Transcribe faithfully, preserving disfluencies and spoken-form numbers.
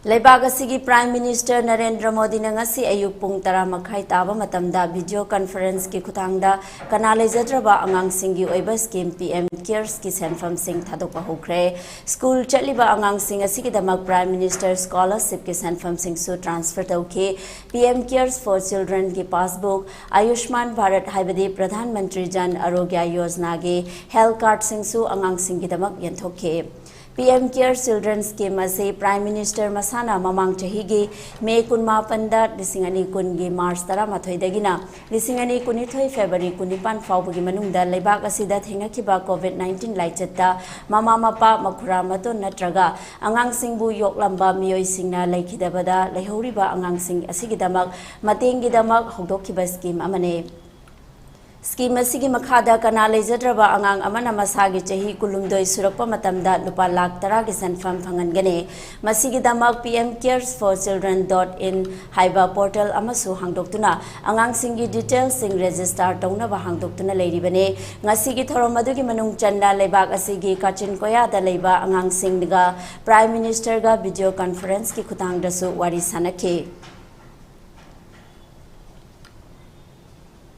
ꯂꯩꯕꯥꯛ ꯑꯁꯤꯒꯤ Prime Minister Narendra ꯃꯣꯗꯤꯅ ꯉꯁꯤ ꯑꯌꯨꯛ ꯄꯨꯡ ꯇꯔꯥ ꯃꯈꯥꯏ ꯇꯥꯕ ꯃꯇꯝꯗ video conference ꯀꯤ ꯈꯨꯠꯊꯥꯡꯗ ꯀꯅꯥ ꯂꯩꯖꯗ꯭ꯔꯕ ꯑꯉꯥꯡꯁꯤꯡꯒꯤ ꯑꯣꯏꯕ scheme P M Cares ꯀꯤ ꯁꯦꯟꯐꯝꯁꯤꯡ ꯊꯥꯗꯣꯛꯄ ꯍꯧꯈ꯭ꯔꯦ꯫ ꯁ꯭ꯀꯨꯜ ꯆꯠꯂꯤꯕ ꯑꯉꯥꯡꯁꯤꯡ ꯑꯁꯤꯒꯤꯗꯃꯛ Prime Minister Scholarship ꯀꯤ ꯁꯦꯟꯐꯝꯁꯤꯡꯁꯨ transfer ꯇꯧꯈꯤ꯫ P M Cares for Children ꯒꯤ passbook, Ayushman Bharat ꯍꯥꯏꯕꯗꯤ ꯄ꯭ꯔꯙꯥꯟ ꯃꯟꯇ꯭ꯔꯤ ꯖꯟ ꯑꯔꯣꯒ꯭ꯌ ꯌꯣꯖꯅꯥꯒꯤ health card ꯁꯤꯡꯁꯨ ꯑꯉꯥꯡꯁꯤꯡꯒꯤꯗꯃꯛ ꯌꯦꯟꯊꯣꯛꯈꯤ꯫ P M Care Children Scheme ꯑꯁꯤ Prime Minister ꯃꯁꯥꯅ ꯃꯃꯥꯡ ꯆꯍꯤꯒꯤ ꯃꯦ ꯀꯨꯟꯃꯥꯄꯟꯗ ꯂꯤꯁꯤꯡ ꯑꯅꯤ ꯀꯨꯟꯒꯤ ꯃꯥꯔꯆ ꯇꯔꯥꯃꯥꯊꯣꯏꯗꯒꯤꯅ ꯂꯤꯁꯤꯡ ꯑꯅꯤ ꯀꯨꯟꯅꯤꯊꯣꯏ ꯐꯦꯕ꯭ꯔꯨꯋꯥꯔꯤ ꯀꯨꯟꯅꯤꯄꯥꯟ ꯐꯥꯎꯕꯒꯤ ꯃꯅꯨꯡꯗ ꯂꯩꯕꯥꯛ ꯑꯁꯤꯗ ꯊꯦꯡꯅꯈꯤꯕ COVID nineteen ꯂꯥꯏꯆꯠꯇ ꯃꯃꯥ ꯃꯄꯥ, ꯃꯈꯨꯔꯥ ꯃꯇꯣꯟ ꯅꯠꯇ꯭ꯔꯒ ꯑꯉꯥꯡꯁꯤꯡꯕꯨ ꯌꯣꯛꯂꯝꯕ ꯃꯤꯑꯣꯏꯁꯤꯡꯅ ꯂꯩꯈꯤꯗꯕꯗ ꯂꯩꯍꯧꯔꯤꯕ ꯑꯉꯥꯡꯁꯤꯡ ꯑꯁꯤꯒꯤꯗꯃꯛ ꯃꯇꯦꯡꯒꯤꯗꯃꯛ ꯍꯧꯗꯣꯛꯈꯤꯕ scheme ꯑꯃꯅꯤ꯫ Scheme ꯑꯁꯤꯒꯤ ꯃꯈꯥꯗ ꯀꯅꯥ ꯂꯩꯖꯗ꯭ꯔꯕ ꯑꯉꯥꯡ ꯑꯃꯅ ꯃꯁꯥꯒꯤ ꯆꯍꯤ ꯀꯨꯟꯍꯨꯝꯗꯣꯏ ꯁꯨꯔꯛꯄ ꯃꯇꯝꯗ ꯂꯨꯄꯥ ꯂꯥꯈ ꯇꯔꯥꯒꯤ ꯁꯦꯟꯐꯝ ꯐꯪꯍꯟꯒꯅꯤ꯫ ꯃꯁꯤꯒꯤꯗꯃꯛ P M Cares for Children dot in ꯍꯥꯏꯕ portal ꯑꯃꯁꯨ ꯍꯥꯡꯗꯣꯛꯇꯨꯅ ꯑꯉꯥꯡꯁꯤꯡꯒꯤ details ꯁꯤꯡ register ꯇꯧꯅꯕ ꯍꯥꯡꯗꯣꯛꯇꯨꯅ ꯂꯩꯔꯤꯕꯅꯤ꯫ ꯉꯁꯤꯒꯤ ꯊꯧꯔꯝ ꯑꯗꯨꯒꯤ ꯃꯅꯨꯡ ꯆꯟꯅ ꯂꯩꯕꯥꯛ ꯑꯁꯤꯒꯤ ꯀꯥꯆꯤꯟ ꯀꯣꯌꯥꯗ ꯂꯩꯕ ꯑꯉꯥꯡꯁꯤꯡꯒ Prime Minister ꯒ video conference ꯀꯤ ꯈꯨꯠꯊꯥꯡꯗꯁꯨ ꯋꯥꯔꯤ ꯁꯥꯅꯈꯤ꯫